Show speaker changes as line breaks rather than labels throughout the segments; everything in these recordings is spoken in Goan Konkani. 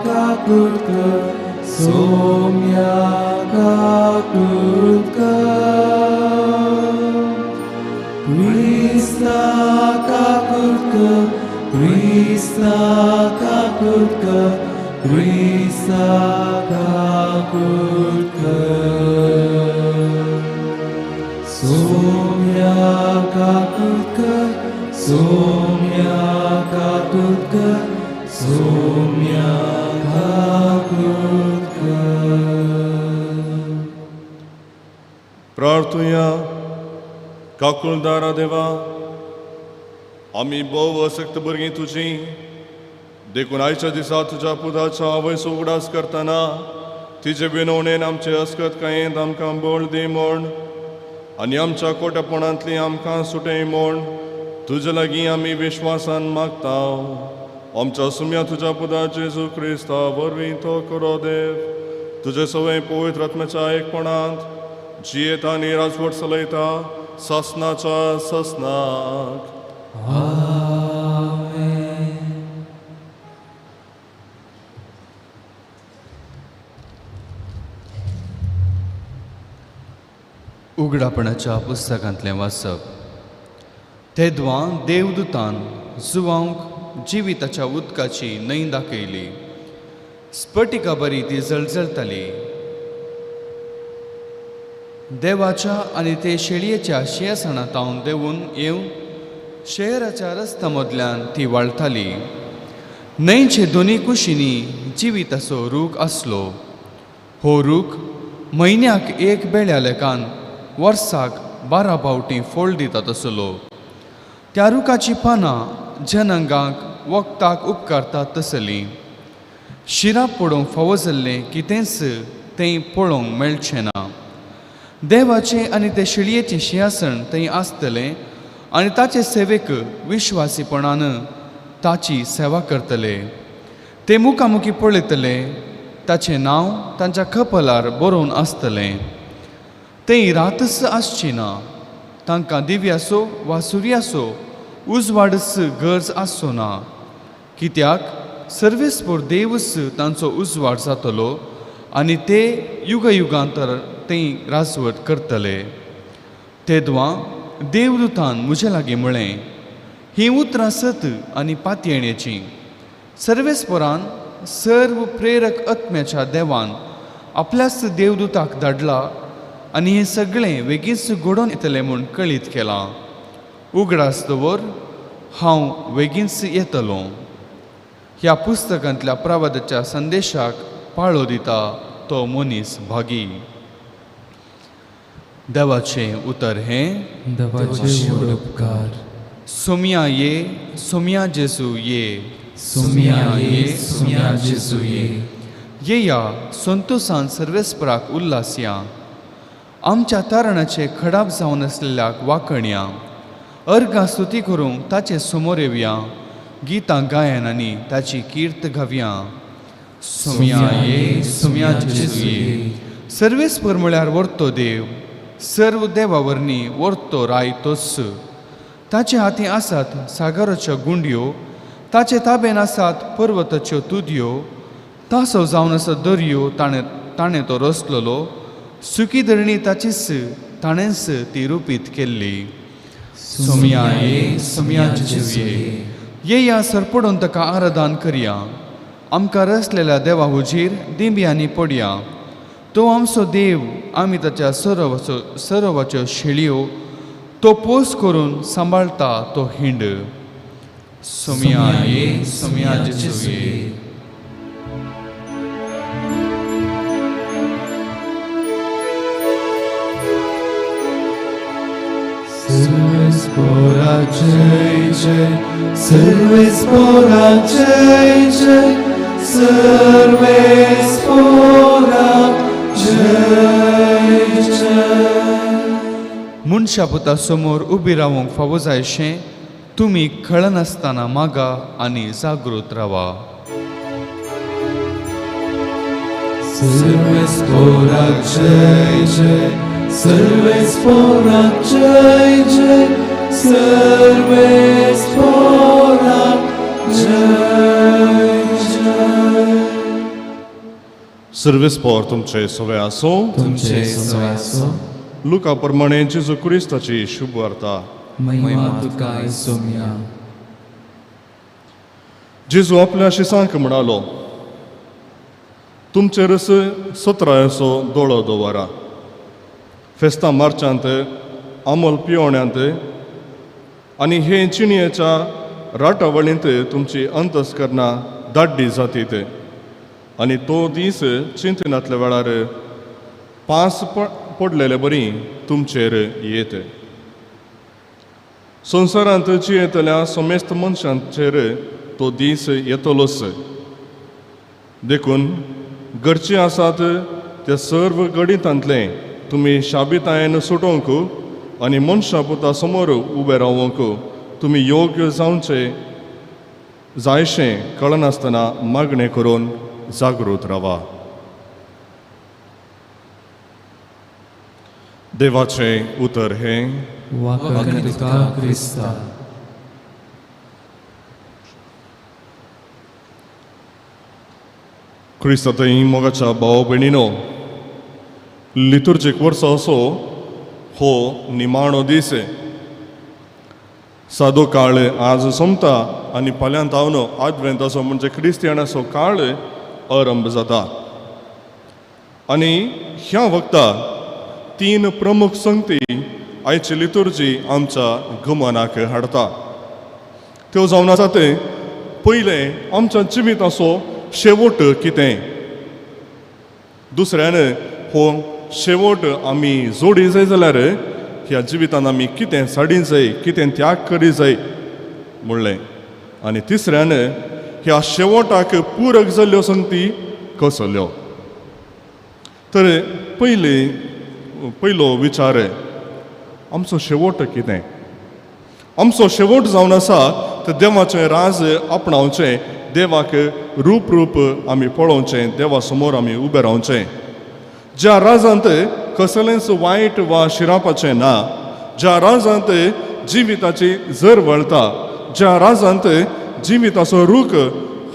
काकूट कर, सोम्या काकूट कर, क्रिस्ता काकूट कर, क्रिस्ता काकूट कर, क्रिस्ता काकूट कर, सोम्या काकूट कर, सोम्या काकूट कर, सोम्या काकूट कर।
प्रार्थुया। काकुळदारा देवा, आमी भोव अशक्त भुरगीं तुजी, देखून आयच्या दिसा तुज्या पुताच्या आवयचो उगडास करतना तिजे विनवणेन आमचे अस्कतकायेंत आमकां बळ दी म्हूण आनी आमच्या कोटेपणांतली आमकां सुटय म्हूण तुजे लागीं आमी विश्वासान मागता। आमच्या सुम्या तुज्या पुता जेजू क्रिस्ता वरवीं तो करो देव, तुजे सवय पवित्र आत्म्याच्या एकपणांत जियेता आनी राजवट चलयता सासनाच्या सासनाक।
आमेन।
उगडापणाच्या पुस्तकांतलें वाचप। तेद्वां देवदूतान जुवांक जिविताच्या उदकाची न्हंय दाखयली। स्फटिका बरी ती जळजळताली। देवाच्या आनी ते शेळयेच्या शिंयासणां तावन देंवून येवन शहराच्या रस्त्या मदल्यान ती वाळटाली। न्हंयचे दोनी कुशींनी जिविताचो रूख आसलो। हो रूख म्हयन्याक एक बेळ्या लेखान वर्साक 12 फावटीं फळ दितात आसलो। त्या रुखाचीं पानां जनंगांक वखदाक उपकारतात तसलीं। शिराप पडोवंक फावो जाल्लें कितेंच थंय पळोवंक मेळचें ना। देवाचें आनी ते शेळयेचें शिंयासन थंय आसतलें आनी ताचे सेवेक विश्वासीपणान ताची सेवा करतले। ते मुखामुखी पळयतले, ताचें नांव तांच्या कपलार बरोवन आसतलें। थंय रातच आसची ना, तांकां दिव्याचो वा सुर्याचो उजवाडच गरज आसचो ना, कित्याक सर्वेस्पोर देवच तांचो उजवाड जातलो आनी ते युगयुगांतर थंय राजवट करतले। तेद्वां देवदूतान म्हजे लागीं म्हळें, हीं उतरां सत आनी पातयेणेचीं। सर्वेस्पोरान सर्व प्रेरक आत्म्याच्या देवान आपल्याच देवदूताक धाडला आनी हें सगळें वेगींच घडोवन येतलें म्हूण कळीत केलां। उगडास दवर, हांव वेगींच येतलो। ह्या पुस्तकांतल्या प्रवादाच्या संदेशाक पाळो दिता तो मनीस भागी। देवाचें उतर हें।
देवाचे व्हड उपकार।
सोम्या ये, सोम्या जेजू ये,
सोम्या ये, सोम्या जेजू ये।
येया संतोसान सर्वेस्पराक उल्लासया, आमच्या तारणाचे खडाप जावन आसलेल्याक वाकणया, अर्गां स्तुती करूंक ताचे समोर येवया, गितां गायन आनी ताची कीर्त गावया। सोम्या ये, सोम्या जेजू ये। सर्वेस्पर म्हळ्यार वर्तो देव, सर्व देवा वरनी वर्तो राय तोच। ताचे हातीं आसात सागराच्यो गुंडयो, ताचे ताबेन आसात पर्वताच्यो तुदयो, तासो जावन आसा दर्यो ताणें ताणें तो रचलोलो, सुकी धरणी ताचीच ताणेंच ती रुपीत केल्ली। सोम्या ये, सोम्या जेजू ये। येया सरपडून ताका आराधन करया, आमकां रचलेल्या देवा हुजीर दिंब्यांनी पडया। तो आमचो देव, आमी ताच्या सरोवाच्यो शेळयो, तो पोस करून सांबाळटा तो हिंड। सोम्या ये, सोम्या जेजू ये।
सर्वेस्पोरा जय जय, सर्वेस्पोरा जय जय, सर्वेस्पोरा जय जय।
मनशा पुता समोर उबी रावंक फावो जायशें तुमी कळनासतना मागा आनी जागृत रावा।
सर्वेस्पोरा जय जय, सर्वेस्पोरा जय जय, सर्वेस्पोरा जय जय.
सर्वेस्पोर तुमचे सवे आसूं.
तुमचे सवे आसूं.
लुका प्रमाणे जेजू क्रिस्ताची शुभ वार्ता.
महिमा तुका सोम्या.
जेजू आपल्या शिसांक म्हणालो, तुमचेर सत्रायचो दोळो दवरा. फेस्तां मार्चांत, आमोल पियोण्यांत आनी हे चिणयेच्या राटावळींत तुमची अंतस्करणां दाड्डी जातीत आनी तो दीस चिंतनातल्या वेळार पास पडलेले बरी तुमचेर येत. संवसारांत जियेतल्या समेस्त मनशांचेर तो दीस येतलोच. देखून गरजे आसात त्या सर्व गणितांतलें तुमी शाबितायेन सुटोवंक आनी मनशां पुता समोर उबे रावंक तुमी योग्य जावचे जायशें कळनासतना मागणें करून जागृत रावा. देवाचें उतर हें.
वाखाण तुका क्रिस्ता.
क्रिस्तांतय मोगाच्या भाव भयणीनो, लितुर्जीक वर्सा असो हो निमाणो दीस. सादो काळ आज सोंपता आनी फाल्यां तावन आदवेंत असो म्हणजे क्रिस्तियानाचो काळ आरंभ जाता. आनी ह्या वखता तीन प्रमुख संगती आयची लितुर्जी आमच्या गमनाक हाडता. त्यो जावन आसा ते पयलें, आमच्या जिविताचो शेवट कितें. दुसऱ्यान, हो शेवट आमी जोडी जाय जाल्यार ह्या जिवितान आमी कितें साडी जाय, कितें त्याग करी जाय म्हणलें. आनी तिसऱ्यान, ह्या शेवटाक पूरक जाल्ल्यो संगती कसल्यो. तर पयली पयलो विचार, आमचो शेवट कितें. आमचो शेवट जावन आसा तर देवाचें राज आपणावचें, देवाक रूप रूप आमी पळोवचें, देवा समोर आमी उबें रावचें. ज्या राजांत कसलेंच वायट वा शिरापाचें ना, ज्या राजांत जिविताची जर वळता, ज्या राजांत जिविताचो रूख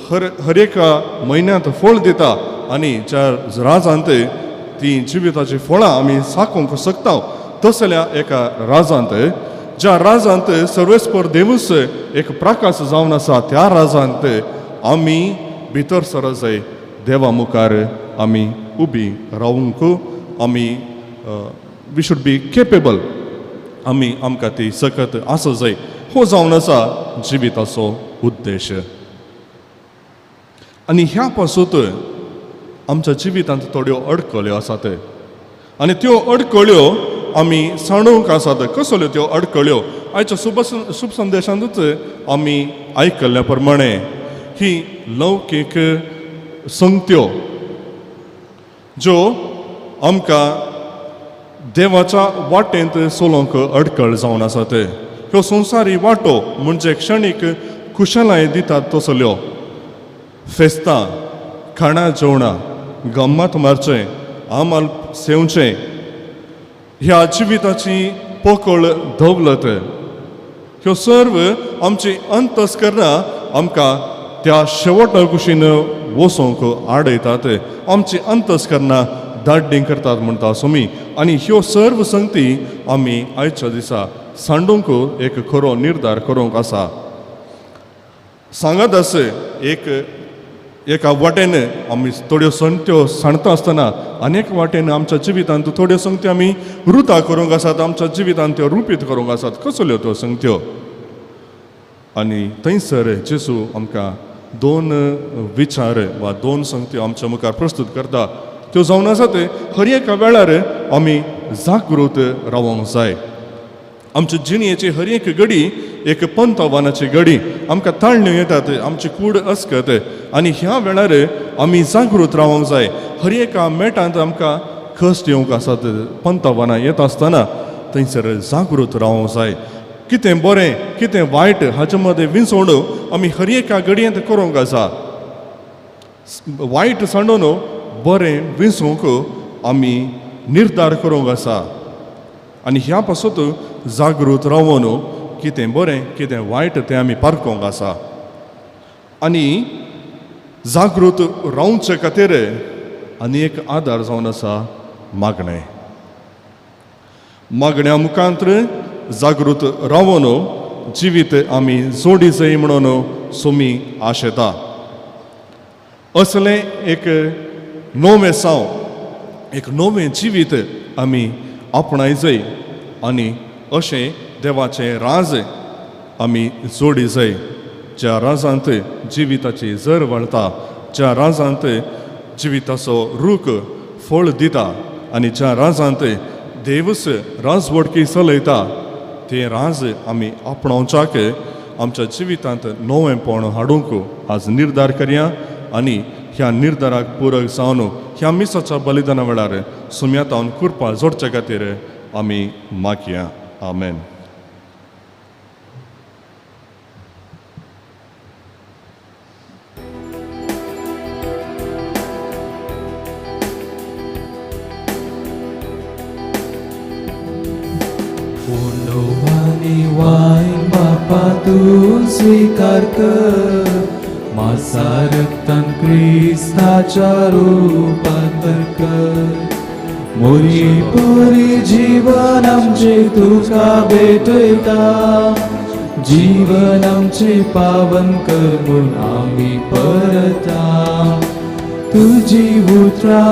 हर हर एका म्हयन्यांत फळ दिता आनी ज्या राजांत ती जिविताची फळां आमी साकोवंक शकता, तसल्या एका राजांत, ज्या राजांत सर्वेस्पर देवूच एक प्रकाश जावन आसा, त्या राजांत आमी भितर सरत जाय. देवा मुखार आमी उबी रावंक आमी we should be capable, आमी आमकां ती सकत आसूं जाय. हो जावन आसा जिविताचो उद्देश. आनी ह्या पासूत आमच्या जिवितांत थोड्यो अडकल्यो आसात आनी त्यो अडकल्यो आमी सांडूंक आसात. कसल्यो त्यो अडकल्यो? आयच्या शुभ संदेशांतूच आमी आयकल्ल्या प्रमाणे ही लौकीक संगत्यो ज्यो आमकां देवाच्या वाटेंत चलोवंक अडकळ जावन आसात. ह्यो संवसारी वाटो म्हणजे क्षणीक खुशालाय दितात तसल्यो फेस्तां, खाणां जेवणां, गम्मत मारचें, आमाल सेवचें, ह्या जिविताची पोकळ दवलत, ह्यो सर्व आमची अंतस्करणां आमकां त्या शेवटा कुशीन वचोंक आडयतात, आमची अंतस्करणां दाड्डीं करतात म्हणटा सोमी. आनी ह्यो सर्व संगती आमी आयच्या दिसा सांडूंक एक खरो निर्धार करूंक आसा. सांगात आस एक एका वाटेन आमी थोड्यो संगत्यो सांडता आसतना अनेक वाटेन आमच्या जिवितांत थोड्यो संगत्यो आमी रुता करूंक आसात, आमच्या जिवितांत त्यो रुपीत करूंक आसात. कसल्यो त्यो संगत्यो? आनी थंयसर जेजू आमकां दोन विचार वा दोन संगत्यो आमच्या मुखार प्रस्तूत करता. त्यो जावन आसात हर एका वेळार आमी जागृत रावंक जाय. आमचे जिणेची हर एक घडी एक पंतवानाची घडी, आमकां ताळण्यो येतात, आमची कूड अस्कत आनी ह्या वेळार आमी जागृत रावंक जाय. हर एका मेटांत आमकां कश्ट येवंक आसात, पंतवानां येता आसतना थंयसर जागृत रावंक जाय. कितें बरें कितें वायट हाचे मदें विंचवण आमी हर एका घडयेंत करूंक आसा. वायट सांडून बरें विंचूंक आमी निर्धार करूंक आसा. आनी ह्या पासत जागृत रावन कितें बरें कितें वायट तें आमी पारखूंक आसा. आनी जागृत रावचे खातीर आनी एक आदार जावन आसा मागणें. मागण्या मुखांत जागृत रावन जिवीत आमी जोडी जाय म्हणून सोमी आशेता. असलें एक नवें साव, एक नवें जिवीत आमी आपणाय जाय आनी अशें देवाचें राज आमी जोडी जाय, ज्या राजांत जिविताची जर वळटा, ज्या राजांत जिविताचो रूख फळ दिता आनी ज्या राजांत देवस राजवडकी चलयता ते राज आमी आपणावच्याक आमच्या जिवितांत नवेंपण हाडूंक आज निर्धार करया आनी ह्या निर्धाराक पूरक जावन ह्या मिसाच्या बलिदाना वेळार सुम्यातावन कृपा जोडच्या खातीर आमी मागया. आमेन.
तूं स्वीकार कर म्हाजा रक्तान क्रिस्ताच्या रुपांतर कर. मोरी पोरी जीवन आमचें तुका भेटयता, जीवन आमचें पावन कर म्हूण आमी परता. तुजी उतरां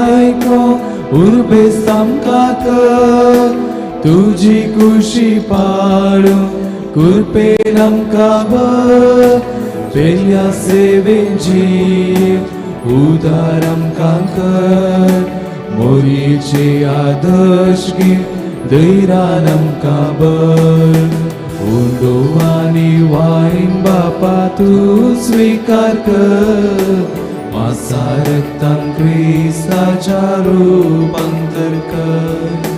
आयकोंक उर्बेस्त आमकां कर, तुजी कुशी पाळूंक कृपेन आमकां भर. पेल्या सेवेन जीव उदार आमकां कर, मोरीचे आदर्श गीत धैर्यान आमकां भर. उंडो आनी वायन बापा तूं स्वीकार कर, म्हाजा रक्तान क्रिस्ताच्या रुपांतर कर.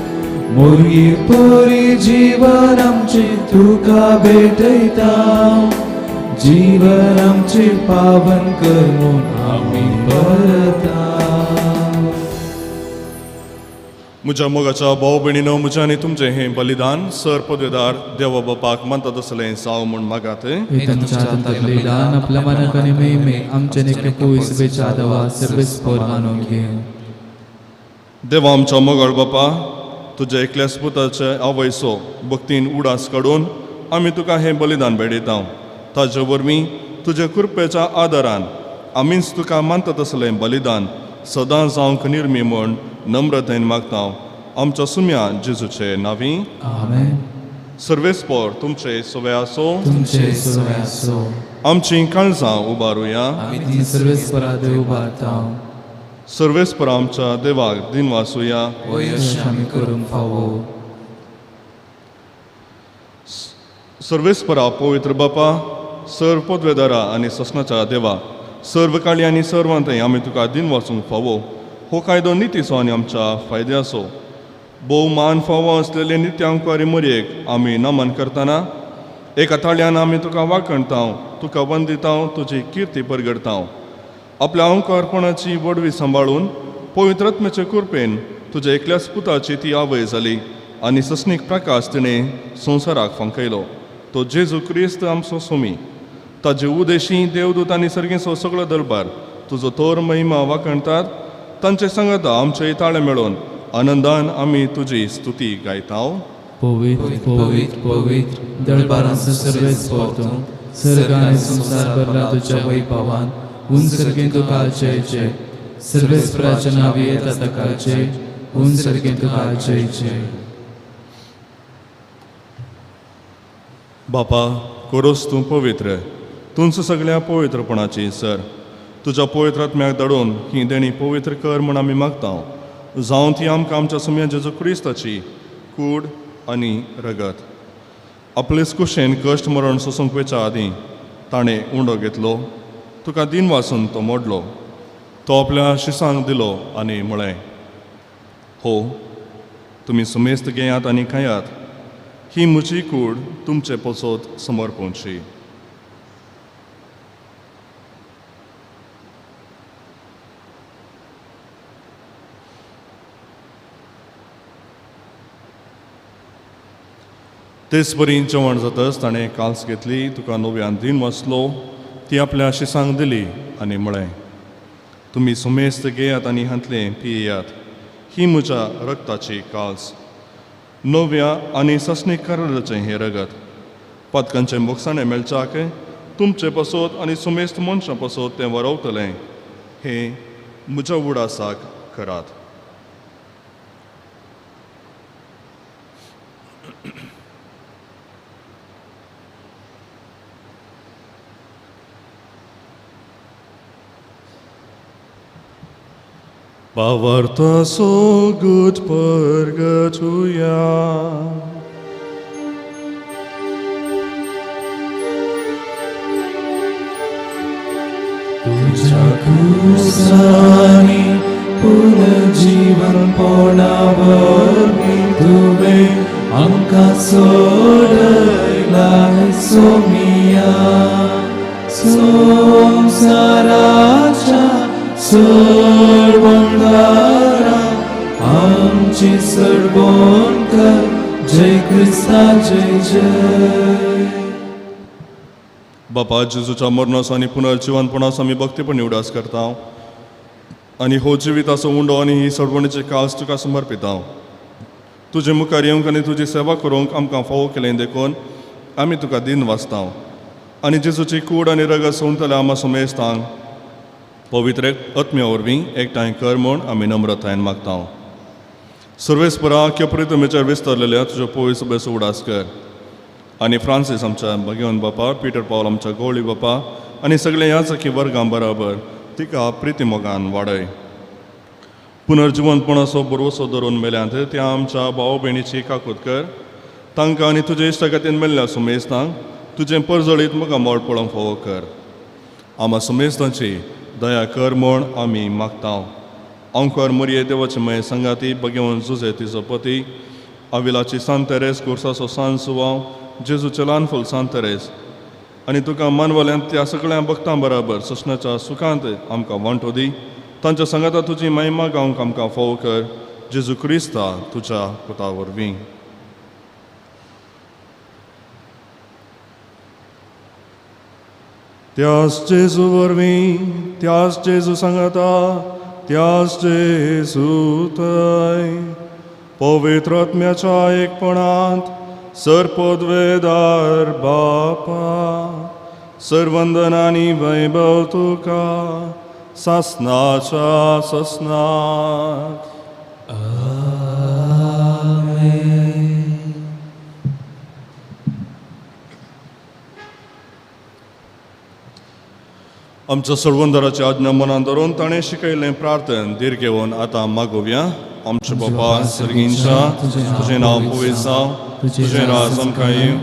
मोरी पोरी जीवन आमचें तुका भेटयता, जीवन आमचें पावन कर म्हूण आमी परता.
म्हज्या मोगाच्या भाव भयणीनो, म्हज्या आनी तुमचें हें बलिदान सर पदवेदार देवा बापाक मानता तसलें जावं म्हूण मागात.
बलिदान आपल्या मनाक आनी महिमे आमचे नेके पयस बेच्या देवा सर्वेस्पोर मानून घे.
देवा आमच्या मोगाळ बापा, तुज्या एकल्याच पुताचे आवयसो भक्तीन उडास काडून आमी तुका हें बलिदान भेटयता. ताजे वरवीं तुज्या कृपेच्या आदारान आमीच तुका मानता तसलें बलिदान सदां जावंक निर्मी म्हूण नम्रतेन मागता आमच्या सुम्या जेजूचे नांवी.
आमेन.
सर्वेस्पोर तुमचे सवे आसो,
तुमचे सवे आसो.
आमचीं काळजां उबारुया,
आमी ती सर्वेस्परा देव उबारता.
सर्वेस्पर आमच्या देवाक दिनवासुया.
आमी करूंक फावो.
सर्वेस्परा पवित्र बापा, सर्व पदवेदारा आनी ससनाच्या देवा, सर्व काळी आनी सर्वांतय आमी तुका दिनवासूंक फावो. हो कायदो नितीचो आनी आमच्या फायद्याचो. भोव मान फावो आसलेले नित्यांकुवारी मरयेक आमी नमन करतना एका ताळ्यान आमी तुका वाखणता, तुका वंदिता, तुजी किर्ती परगडता. आपल्या अंकारपणाची वडवी सांबाळून पवित्र आत्म्याचे कृपेन तुज्या एकल्याच पुताची ती आवय जाली आनी ससनीक प्रकाश तिणें संवसाराक फांकयलो. तो जेजू क्रिस्त आमचो सोमी. ताजे उदेशी देवदूत आनी सर्गेचो सगळो दरबार तुजो थोर महिमा वाखणतात. तांचे सांगाता आमचे ताळे मेळोवन आनंदान आमी तुजी स्तुती गायता.
पवित्र पवित्र पवित्र दरबारांचो सर्वेस्पोर तूं, सर्ग आनी संवसार भरला तुज्या वैभवान. उन सर्गें तुका जय जय. सर्वेस्पराच्या नांवी येता ताका जय. उन सर्गें तुका जय जय.
बापा, कोरोस तूं पवित्र, तूंच सगळ्या पवित्रपणाची सर. तुज्या पवित्र आत्म्याक धाडून ही देणी पवित्र कर म्हूण आमी मागता. जावं ती आमकां आमच्या सुम्या जेजू क्रिस्ताची कूड आनी रगत. आपलेच कुशेन कश्ट मरण सोसूंक वयच्या आदीं ताणें उंडो घेतलो, तुका दिन वासून तो मोडलो, तो आपल्या शिसांक दिलो आनी म्हळें, हो तुमी सुमेस्त घेयात आनी खायात, ही म्हजी कूड तुमचे पसत समर्पणची. तेच परी जेवण जातच ताणें काल्स घेतली, तुका नव्यान दिन वाचलो, ती आपल्या शिसांक दिली आनी म्हळें, तुमी सुमेस्त घेयात आनी हांतलें पियेयात. ही म्हज्या रक्ताची काल्स, नव्या आनी ससणीक कराराचें हें रगत. पातकांचें मोगसाणें मेळच्याक तुमचे पासत आनी सुमेस्त मनशां पासत तें वरवतलें. हें म्हज्या उडासाक करात. Pavarta so good purgatoria.
तुझ्या क्रुसानी पुनर्जीवन पोणावरवीं तुवें आमकां सोडयला सोमिया. संवसाराच्या सरबंदारा आमची सरबोन कर. जय क्रिस्ता जय जय.
बापा, जेजूच्या मरणाचो आनी पुनर्जिवनपणाचो आमी भक्तीपणी उडास करता आनी हो जिविताचो उंडो आनी ही सरवणीची कास तुका समर्पिता. तुजे मुखार येवंक आनी तुजी सेवा करूंक आमकां फावो केलें देखून आमी तुका दिन वाचता आनी जेजूची कूड आनी रगत सोंपतल्या आमा समेस्तांक पवित्र आत्म्या वरवीं एकठांय कर म्हूण आमी नम्रतायेन मागता. सर्वेस्परा केपरी विस्तारलेल्या तुज्या पवित्र सभेचो उडास कर आनी फ्रांसीस आमच्या भगवान बापा, पीटर पावल आमच्या गवळी बापा आनी सगळे ह्या वर्गां बराबर तिका प्रिती मोगान वाडय. पुनर्जिवनपणाचो भरवसो धरून मेल्यांत त्या आमच्या भाव भयणीची काकूत कर. तांकां आनी तुजे इश्टागतीन मेल्ल्या सुमेस्तांक तुजें परजळीत मोगा मोड पळोवंक फावो कर. आमा सुमेस्तांची दया कर म्हूण आमी मागता. अंकर मोरये देवाचे मये संगाती भगवान जुजे तिचो पती, आविलाची सांत तेरेस, कुर्साचो सान सुवाव, जेजूचे ल्हान फूल सांत तेरेस आनी तुका मानवल्यांत त्या सगळ्या भक्तां बराबर ससनाच्या सुखांत आमकां वांटो दी. तांच्या सांगाता तुजी महिमा गावंक आमकां फावो कर. जेजू क्रिस्ता तुज्या पुता वरवीं. त्यास जेजू वरवीं, त्यास जेजू सांगाता, त्यास जेजू थंय पवित्र आत्म्याच्या एकपणांत सरपदवेदार बापा, सरवंदन आनी वैभव तुका सासनाच्या सासनाक. आमच्या सरवंदराची आज्ञा मनान धरून ताणें शिकयल्लें प्रार्थन धीर घेवन आतां मागोवया. आमचे बापा सर्गींच्या, तुजें नांव पवित्र जावं, तुजें राज आमकां येवं,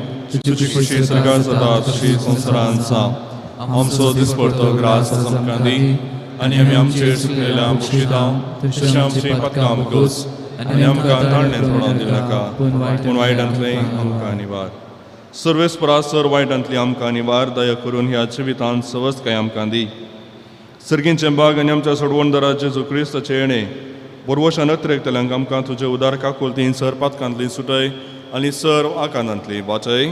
तुजी खुशी सर्गार जाता तशी संवसारांत जावं. आमचो दिसपडतो ग्रास आमकां दी आनी आमी आमचेर चुकलेल्या बक्षिता तशें आमची पातकां मुगोस आनी आमकां ताळणें पडोवन दिवनाका, पूण वायटांतलें आमकां निवार. सर्वेस्परा सर वायटांतली आमकां निवार. दया करून ह्या जिवितांत सवस्तकाय आमकां दी. सर्गींचें बाग आनी आमच्या सोडवणदारा जेजू क्रिस्ताचें येणें बोरवशान अत्रेकतल्यांक आमकां तुजे उदार काकुळतीन सर पातकांतली सुटय आनी सर आकांतांतली वाचय.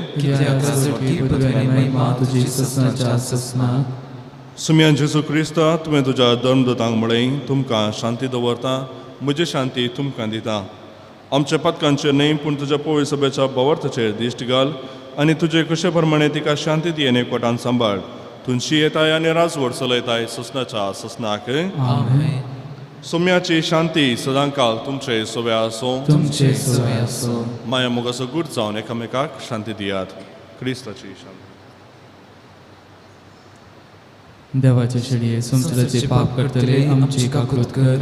सुम्यान जेजू क्रिस्ता, तुवें तुज्या धर्मदूतांक म्हळें, तुमकां शांती दवरता, म्हजी शांती तुमकां दिता. आमच्या पातकांचेर न्हय पूण तुज्या पवित्र सभेच्या भावार्थाचेर दिश्ट घाल आनी तुजे कशे प्रमाणे तिका शांती दी आनी एकवटान सांबाळ. तुमची येताय आनी राजवट चलयताय ससनाच्या ससनाक. सोम्याची शांती सदांकाल तुमचे सोवे आसूं. माया मोगाचो गूट जावन एकामेकाक शांती दियात. क्रिस्ताची शांती.
देवाचे शेळये संवसाराचे पाप करतले आमची काकूत कर.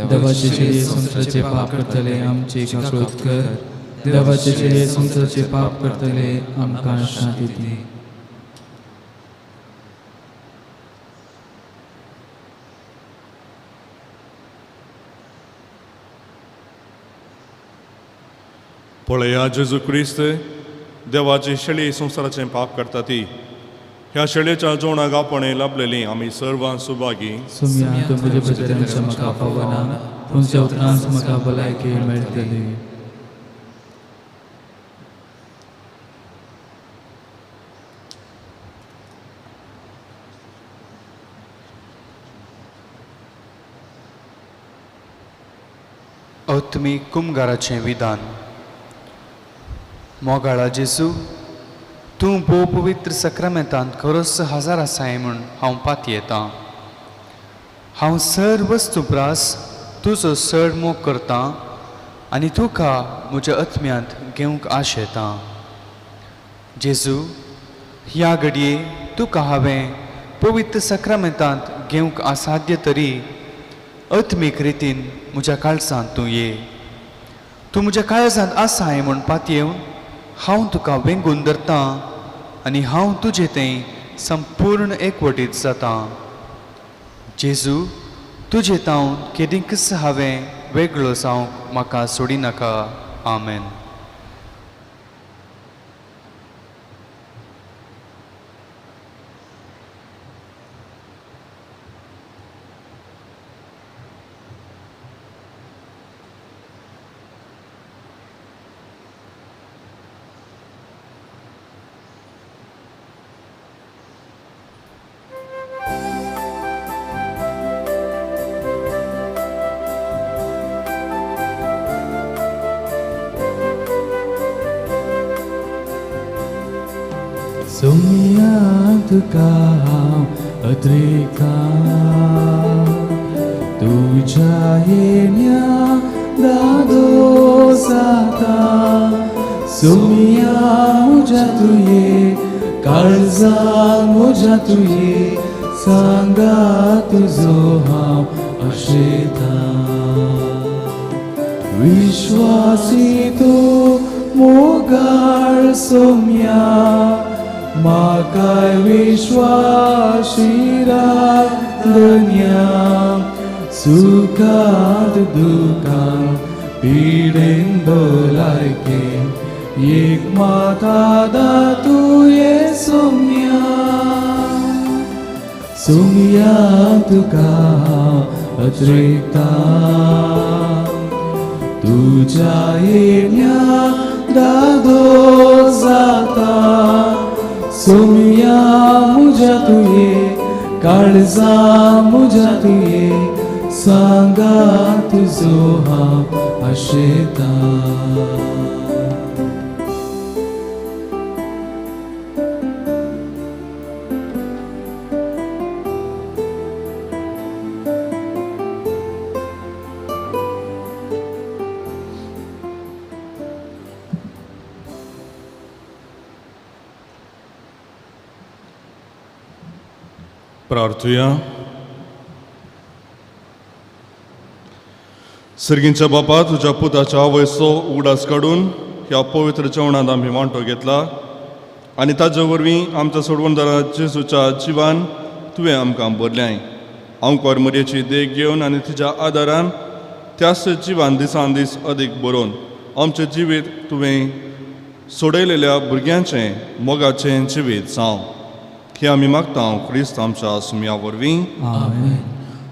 देवाचे शेळये संवसाराचे पाप करतले आमची काकूत कर. देवाचे शेळये संवसाराचे पाप करतले आमकां शांती दी.
पळया जेजू क्रिस्त देवाची शेळी संवसाराचें पाप करता ती. ह्या शेळयेच्या जेवणाक आपणें लाभलेली आमी सर्वां सुभागी.
सुम्या तूं म्हज्या बदल्यांच्या म्हाका पावना, पूण त्या उपरांत म्हाका भलायकी मेळटली.
आत्मीक कुमगाराचें विधान. मोगाळा जेजू, तूं भोव पवित्र सक्रामेंतांत खरोच हजार आसाय म्हूण हांव पातयेतां. हांव सर वस्तू प्रास तुजो चड मोग करतां आनी तुका म्हज्या आत्म्यांत घेवंक आशेतां. जेजू, ह्या घडये तुका हांवें पवित्र सक्रामेंतांत घेवंक असाध्य तरी आत्मीक रितीन म्हज्या काळजांत तूं ये. तूं म्हज्या काळजांत आसाय म्हूण पातयेवन हांव तुका वेंगून धरतां आनी हांव तुजे थंय संपूर्ण एकवटीत जातां. जेजू, तुजे तावन केदींकच हांवें वेगळो जावंक म्हाका सोडिनाका. आमेन.
सोम्या तुका हांव अद्रेका, तुज्या येण्या दादो जाता. सोम्या म्हज्या तुये काळजान म्हज्या तुये सांगा तुजो हांव आशेता. विश्वासी तूं मोगाळ सोम्या, म्हाकाय विश्वासी राधन्या. सुखांत दुखांत पिडेन भलायकेन एक माता दा तुये सोम्या. सोम्या तुका हांव अद्रेकता, तुज्या येण्या दादो जाता. सोम्या म्हज्या तुये काळजा म्हज्या तुये सांगा तुजो हांव आशेता.
प्रार्थुया. सर्गींच्या बापा, तुज्या पुताच्या आवयचो उगडास काडून ह्या पवित्र जेवणांत आमी वांटो घेतला आनी ताजे वरवीं आमच्या सोडवणदारा जेजूच्या जिवान तुवें आमकां भरल्याय. आंकवार मरयेची देख घेवन आनी तिच्या आदारान त्याच जिवान दिसान दीस अदीक बरोवन आमचें जिवीत तुवें सोडयलेल्या भुरग्यांचें मोगाचें जिवीत जावं हे आमी मागता क्रिस्त आमच्या सुमया वरवीं.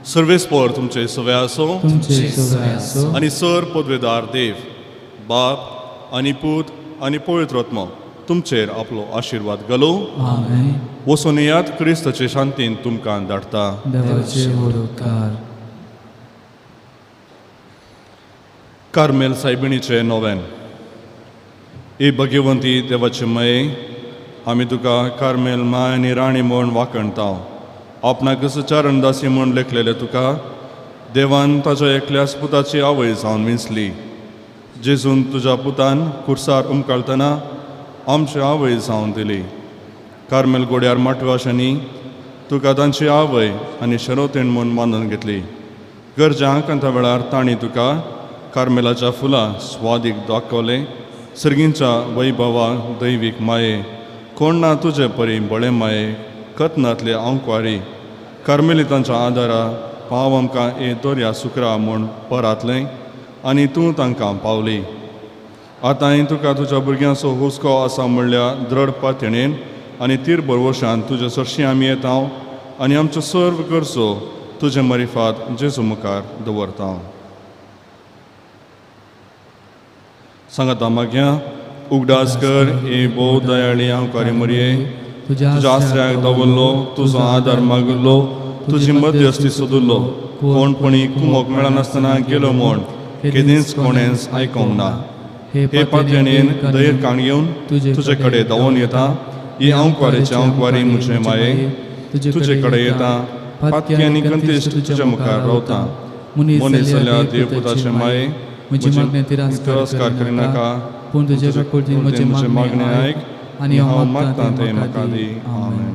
सर्वेस्पर तुमचे सवे आसो आनी सर पदवेदार देव बाप आनी पूत आनी पवित्र आत्मो तुमचेर आपलो आशिर्वाद घालूं. वचून येयात, क्रिस्ताचे शांतीन तुमकां धाडटा. कार्मेल सायबिणीचे नोवेन. ए भगवंती देवाचे मये, आमी तुका कार्मेल माय आनी राणी म्हूण वाखणता. आपणाक चरणदासी म्हूण लेखलेले तुका देवान ताच्या एकल्याच पुताची आवय जावन विंचली. जेजून तुज्या पुतान कुर्सार उमकाळतना आमची आवय जावन दिली. कार्मेल गोड्यार माटवाशांनी तुका तांची आवय आनी शरोतेण म्हूण मानून घेतली. गरजा आकांता वेळार तांणी तुका कार्मेलाच्या फुलां स्वादीक दाखवलें. सर्गींच्या वैभवा दैवीक माये, कोण ना तुजे परी बळे माये, कथनांतले आंकवारी कार्मेलितांच्या आदारा पाव आमकां ए दर्या सुकरा म्हूण परातलें आनी तूं तांकां पावली. आतांय तुका तुज्या भुरग्यांचो हुस्को आसा म्हणल्यार द्रड पातयेन आनी तीर भरवशान तुजे सरशीं आमी येता आनी आमचो सर्व गरजो तुजे मरिफात जेजू मुखार दवरता. सांगाता मागया उगडास कर ए भोव दयाळी आंकवारी मरये, तुज्या आश्रयाक दवरलो, तुजो आदार मागिल्लो, तुजी मध्यस्थी सोदुल्लो. कोणपणी कुमोक मेळनासतना गेलो म्हूण केदींच कोणेंच आयकोंक ना. हे पातयेन दयर काण घेवन तुजे कडेन धांवून येता. ही आंकवारेचे आंकवारी म्हजे माये तुजे कडेन येता. पातकी आनी कंतिश्ट तुज्या मुखार रावता. मनीस जाल्यार देवपुताचे माये म्हजी तिरस्कार करिनाका,
पूण तुजे काकुळटीन
म्हजें मागणें आयक आनी हांव मागतां तें म्हाका दी. आमेन.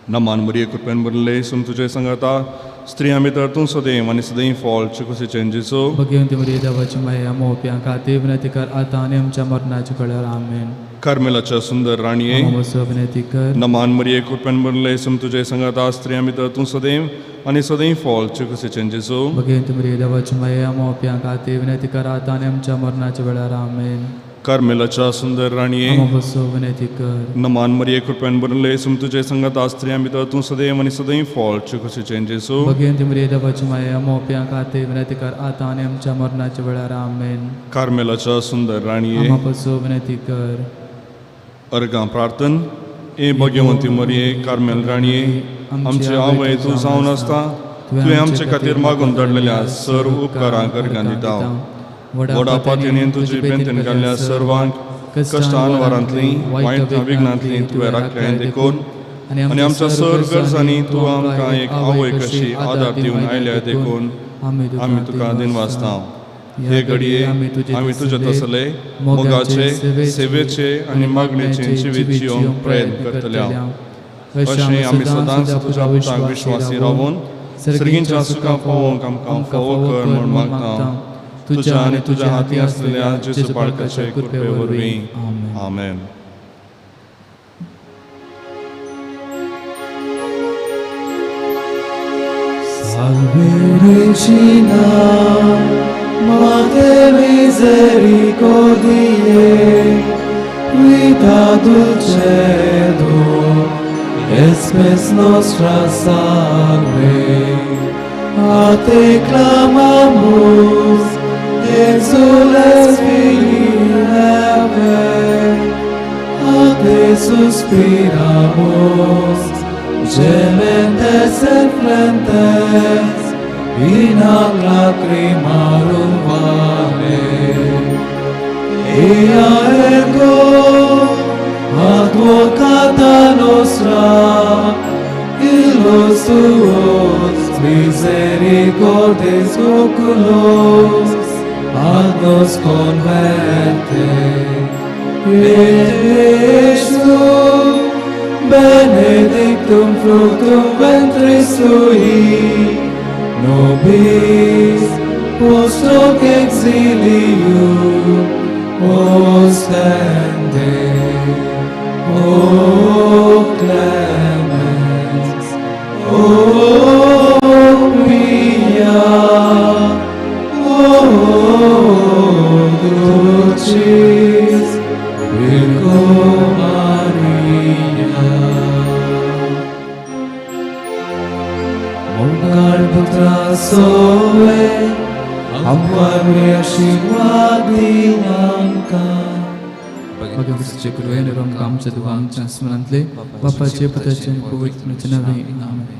नमान मरिये, कृपेन भरिल्ले, सुम तुजे संगता, स्त्रियां भितर तूं सदैव आनी सदैव फॉल चिकुसीचें जेजू.
भगवंती मरिये देवाची माया मोप्यां खातीर विनंती कर आतां आनी आमच्या मरणाच्या वेळार. आमेन.
कार्मेलाच्या सुंदर राणये
विनंती कर.
नमान मरिये, कृपेन भरिल्ले, सुम तुजे संगता, स्त्रियां भितर तूं सदैव आनी सदैव फॉल चिकुसीचें जेजू.
भगवंती मरिये देवाची माया मोप्यां खातीर विनंती कर आतां आनी आमच्या मरणाच्या वेळार. आमेन.
कार्मेलाच्या सुंदर राणये
विनंती कर.
नमान मरिये, कृपेन भरिल्ले, सुम तुजे संगता, स्त्रियां भितर तूं सदैव आनी सदैव फॉल चिकुसीचें जेजू.
भगवंती मरिये देवाची माया मोप्यां खातीर विनंती कर आतां आनी आमच्या मरणाच्या वेळार. आमेन.
कार्मेलाच्या सुंदर राणये
विनंती कर.
अर्गां प्रार्थन. ए भगवंती मरिये, कार्मेल राणये, आमचे आवय तूं जावन आसता, तुवें आमचे खातीर मागून धाडलेल्या सर्व उपकारांक अर्गां दिता. व्हडा पातयेन तुजी बेंतेन घाल्ल्या सर्वांक कश्टान वारांतलीं वायट विघ्नांतलीं तुवें राखलें देखून आनी आमच्या सर्व गरजांनी तूं आमकां एक आवय कशी आदार दिवन आयल्या देखून आमी तुका दिनवासता. हे घडये आमी तुजे तसले मोगाचे, सेवेचे आनी मागणेचे जिवीत जिवंक प्रयत्न करतले. अशें आमी सदांच तुज्या पुताक विश्वासी रावून सर्गींच्या सुखां पावोवंक आमकां फावो कर म्हूण मागता. तुज्या आनी तुज्या हाती आसलेल्या जेजू बाळकाचे कृपे वरवीं. आमेन.
Salve Regina, Mater misericordiae, vita dulcedo, et spes nostra salve. A te clamamus, exules filii Eve, a te suspiramus, gementes et flentes, in hac lacrimarum vale. Ea ergo, advocata nostra, illos tuos misericordes oculos ad nos converte. Et Jesu, benedictum fructum ventris tui, nobis post hoc exilium ostende. O clemens, O pia, O dulcis Virgo Maria. Mongar putra soe, आमकां आशीर्वाद दी आमकां. भगवंताचे कृपेन आमकां आमच्या दुखांच्या स्मरणांतले बापाचे पुताचे आनी पवित्र आत्म्याच्या नांवान. आमेन.